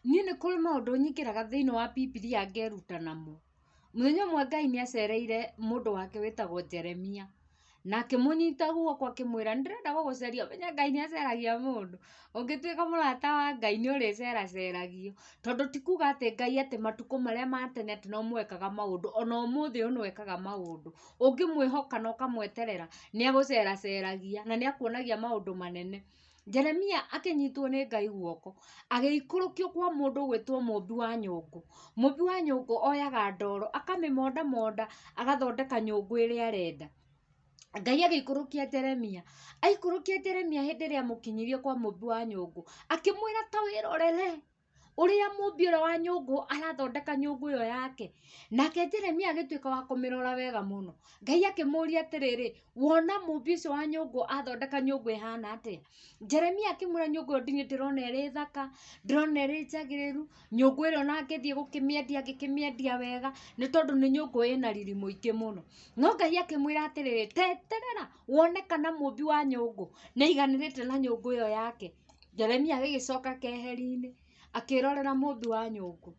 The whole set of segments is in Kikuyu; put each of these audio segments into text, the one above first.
Niĩ nĩ kũrĩ maũndũ nyingĩraga thĩiniĩ wa Bibilia ngeruta namo. Mũthenya ũmwe Ngai nĩ acereire mũndũ wake wĩtagwo Jeremia, na akĩmũnyita guoko akĩmwĩra, nĩ ndĩrenda gũgũceria. Ũmenye Ngai nĩ aceragia mũndũ, ũngĩtuĩka mũrata wa Ngai nĩ ũrĩceraceragio, tondũ ti kuga atĩ Ngai atĩ matukũ marĩa ma tene atĩ no mo ekaga maũndũ, ona ũmũthĩ ũyũ no ekaga maũndũ. Ũngĩmwĩhoka na ũkamweterera, nĩ agũceraceragia na nĩ akuonagia maũndũ manene. Jeremia akĩnyitwo nĩ Ngai guoko, agĩikũrũkio kwa mũndũ ũgwĩtwo mũmbi wa nyũngũ. Mũmbi wa nyũngũ oyaga ndoro, akamĩmondamonda, agathondeka nyũngũ ĩrĩa arenda. Ngai agĩikũrũkia Jeremia, aikũrũkia Jeremia hĩndĩ ĩrĩa amũkinyirie kwa mũmbi wa nyũngũ, akĩmwĩra ta wĩrorere ũrĩa mũmbi ũrĩa wa nyũngũ arathondeka nyũngũ ĩyo yake. Nake Jeremia agĩtuĩka wa kũmĩrora wega mũno. Ngai akĩmũria atĩrĩrĩ, wona mũmbi ũcio wa nyũngũ athondeka nyũngũ ĩhana atĩa? Jeremia akĩmwĩra nyũngũ ĩyo niĩ ndĩrona ĩrĩ thaka, ndĩrona ĩrĩ njagĩrĩru, nyũngũ ĩrĩa ona angĩthiĩ gũkĩmĩendia angĩkĩmĩendia wega, nĩ tondũ nĩ nyũngũ ĩna riri mũingĩ mũno. No Ngai akĩmwĩra atĩrĩrĩ, teterera wone kana mũmbi wa nyũngũ nĩ aiganĩrĩte na nyũngũ ĩyo yake. Jeremia agĩgĩcoka keheri-inĩ, akĩrorera mũmbi wa nyũngũ.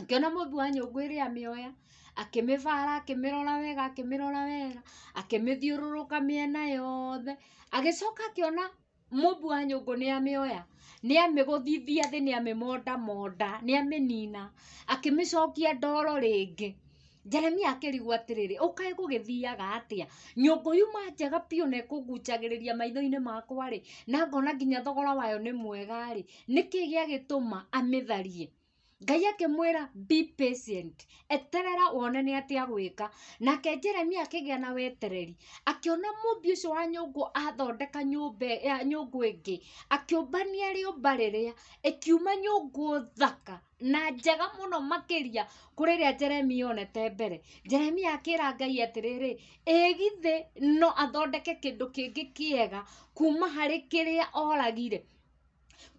Akĩona mũmbi wa nyũngũ ĩrĩa amĩoya, akĩmĩbara, akĩmĩrora wega, akĩmĩrora wega, akĩmĩthiũrũrũka mĩena yothe, agĩcoka akĩona mũmbi wa nyũngũ nĩ amĩoya, nĩ amĩgũthithia thĩ, nĩ amĩmondamonda, nĩ amĩnina, akĩmĩcokia ndoro rĩngĩ. Jeremia akĩrigwo atĩrĩrĩ, ũkaĩ gũgĩthiaga atĩa? Nyũngũ yuma njega biũ na ĩkũngucagĩrĩria maitho-inĩ makwa rĩ, na ngona nginya thogora wayo nĩ mwega rĩ, nĩkĩ gĩagĩtũma amĩtharie? Ngai akĩmwĩra be patient, eterera wone nĩ atĩa gwĩka. Nake Jeremia akĩgĩa na wetereri, akĩona mũmbi ũcio wa nyũngũ athondeka nyũngũ ĩngĩ, akĩũmbania rĩũmba rĩrĩa, ĩkiuma nyũngũ thaka na njega mũno makĩria kũrĩ ĩrĩa Jeremia onete mbere. Jeremia akĩra Ngai atĩrĩrĩ, ĩ githĩ no athondeke kĩndũ kĩngĩ kĩega kuma harĩ kĩrĩa oragire?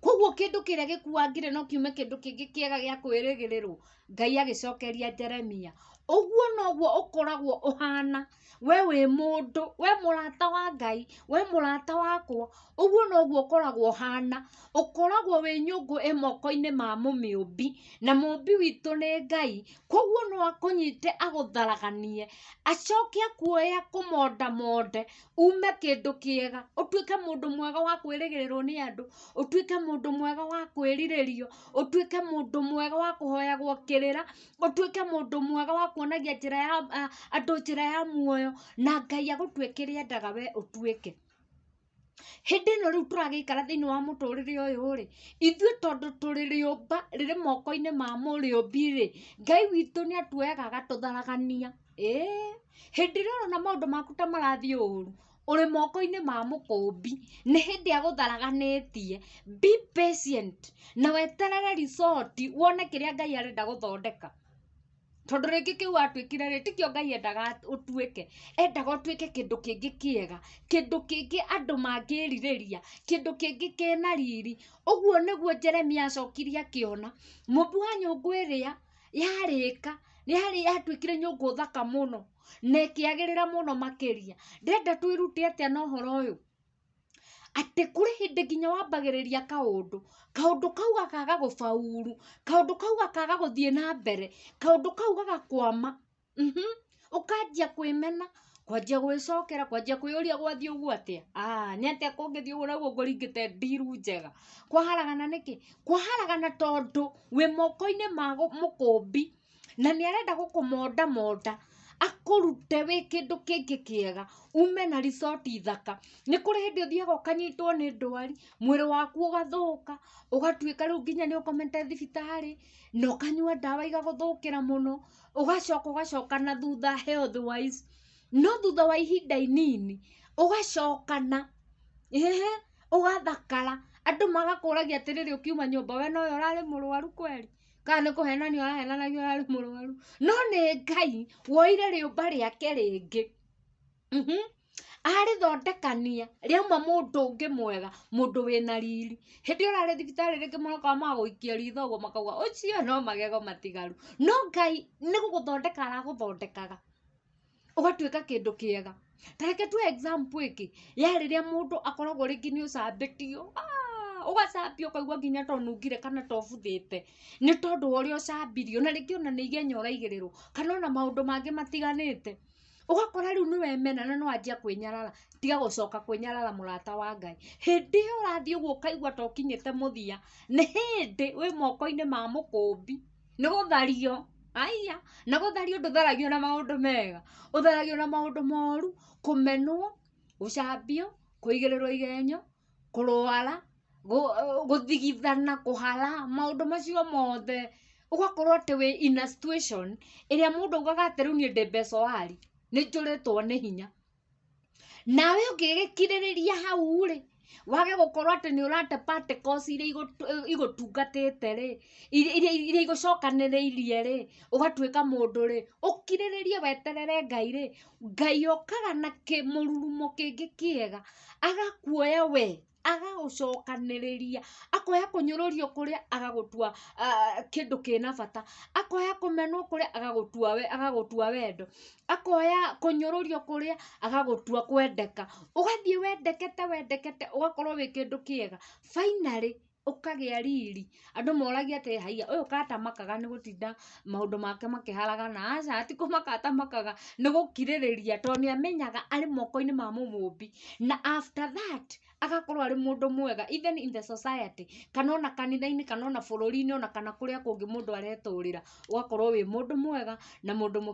Koguo kĩndũ kĩrĩa gĩkuangire no kiume kĩndũ kĩngĩ kĩega gĩa kwĩrĩgĩrĩrwo. Ngai agĩcokeria Jeremia, ũguo noguo ũkoragwo ũhana, we wĩ mũndũ, we mũrata wa Ngai, we mũrata wakwa, ũguo noguo ũkoragwo ũhana, ũkoragwo wĩ nyũngũ ĩ moko-inĩ ma mũmĩũmbi, na mũmbi witũ nĩ Ngai, koguo no akũnyite agũtharaganie, acoke akuoye akũmondamonde, ume kĩndũ kĩega, ũtuĩke mũndũ mwega wa kwĩrĩgĩrĩrwo nĩ andũ, ũtuĩke mũndũ mwega wa kwĩrirĩrio, ũtuĩke mũndũ mwega wa kũhoyagwo kĩrĩra, ũtuĩke mũndũ mwega wa kuonagia njĩra ya andũ njĩra ya muoyo, na Ngai agũtue kĩrĩa endaga we ũtuĩke. Hĩndĩ ĩno rĩu tũragĩikara thĩinĩ wa mũtũrĩre ũyũ rĩ, ithuĩ tondũ tũrĩ rĩũmba rĩrĩ moko-inĩ ma mũrĩũmbi rĩ, Ngai witũ nĩ atuoyaga agatũtharagania. Ĩĩ, hĩndĩ ĩrĩa ũrona maũndũ maku ta marathiĩ ũru, ũrĩ moko-inĩ ma mũkũmbi, nĩ hĩndĩ agũtharaganĩtie. Be patient, na weterere result, wone kĩrĩa Ngai arenda gũthondeka. Tondũ rĩngĩ kĩu watuĩkire rĩ, tikĩo Ngai endaga ũtuĩke, endaga ũtuĩke kĩndũ kĩngĩ kĩega, kĩndũ kĩngĩ andũ mangĩrirĩria, kĩndũ kĩngĩ kĩna riri. Ũguo nĩguo Jeremia acokire akĩona, mũmbi wa nyũngũ ĩrĩa yarĩka, yarĩ yatuĩkire nyũngũ thaka mũno, na ĩkĩagĩrĩra mũno makĩria. Ndĩrenda twĩrute atĩa na ũhoro ũyũ? Atĩ kũrĩ hĩndĩ nginya wambagĩrĩria kaũndũ, kaũndũ kau gakaga gũbauru, kaũndũ kau gakaga gũthiĩ na mbere, kaũndũ kau gagakwama, ũkanjia kwĩmena, kwanjia gwĩcokera, kwanjia kwĩyũria gwathiĩ ũguo atĩa? Nĩ atĩa kũngĩthiĩ ũguo naguo ngũringĩte ndiru njega? Kwaharagana nĩkĩ? Kwaharagana tondũ wĩ moko-inĩ ma mũkũmbi, na nĩ arenda gũkũmondamonda, akũrute wĩ kĩndũ kĩngĩ kĩega, ume na resort thaka. Nĩ kũrĩ hĩndĩ ũthiaga ũkanyitwo nĩ ndwari, mwĩrĩ waku ũgathũka, ũgatuĩka rĩu nginya nĩ ũkomete thibitarĩ, na ũkanyua ndawa igagũthũkĩra mũno, ũgacoka ũgacoka na thutha health wise, no thutha wa ihinda inini, ũgacokana, ehe, ũgathakara, andũ magakũragia atĩrĩrĩ ũkiuma nyũmba, we nowe ũrarĩ mũrwaru kweri? Kana nĩ kũhenania ũrahenanagia ũrarĩ mũrwaru? No nĩ Ngai woire rĩũmba rĩake rĩngĩ, arĩthondekania rĩauma mũndũ ũngĩ mwega, mũndũ wĩna riri. Hĩndĩ ĩyo ũrarĩ thibitarĩ rĩngĩ marokaga magagũikia ritho ũguo makauga ũcio no magego matigaru, no Ngai nĩ gũgũthondeka aragũthondekaga ũgatuĩka kĩndũ kĩega. Ta reke tuoe example ĩngĩ ya rĩrĩa mũndũ akoragwo rĩngĩ nĩ ũcambĩtio, Ũgacambio ũkaigua nginya ta ũnungire kana ta ũbuthĩte nĩ tondũ wa ũrĩa ũcambirio, na rĩngĩ ona nĩ igenyo ũraigĩrĩrwo kana ona maũndũ mangĩ matiganĩte. Ũgakora rĩu nĩ wemena na nĩwanjia kwĩnyarara. Tiga gũcoka kwĩnyarara mũrata wa Ngai. Hĩndĩ ĩyo ũrathiĩ ũguo ũkaigua ta ũkinyĩte mũthia, nĩ hĩndĩ wĩ moko-inĩ ma mũkũmbi. Nĩ gũthario, aya, na gũthario ndũtharagio na maũndũ mega, ũtharagio na maũndũ moru, kũmenwo, gũcambio, kũigĩrĩrwo igenyo, kũrwara, gũthigithana, kũhara, maũndũ macio mothe. Ũgakorwo atĩ wĩ in a situation ĩrĩa mũndũ augaga atĩ rĩu niĩ ndĩ mbecoari, nĩ njũrĩtwo nĩ hinya. Nawe ũngĩgĩkirĩrĩria hau rĩ, wage gũkorwo atĩ nĩ ũrate particles iria igũtungatĩte rĩ, iria igũcokanĩrĩirie rĩ, ũgatuĩka mũndũ rĩ, ũkirĩrĩrie weterere Ngai rĩ, Ngai okaga na kĩmũrurumo kĩngĩ kĩega, agakuoya we, agagũcokanĩrĩria, akoya kũnyũrũrio kũrĩa agagũtua kĩndũ kĩna bata, akoya kũmenwo kũrĩa agagũtua we, agagũtua wendo, akoya kũnyũrũrio kũrĩa agagũtua kwendeka, ũgathiĩ wendekete wendekete, ũgakorwo wĩ kĩndũ kĩega. Finally ũkagĩa riri. Andũ moragia atĩ haiya, ũyũ katamakaga nĩ gũtinda maũndũ make makĩharagana. Aca, ti kũmaka atamakaga, nĩ gũkirĩrĩria tondũ nĩ amenyaga arĩ moko-inĩ ma mũmũmbi. Na after that agakorwo arĩ mũndũ mwega even in the society, kana ona kanitha-inĩ, kana ona bũrũri-inĩ, ona kana kũrĩa kũngĩ mũndũ aretũrĩra, ũgakorwo wĩ mũndũ mwega na mũndũ.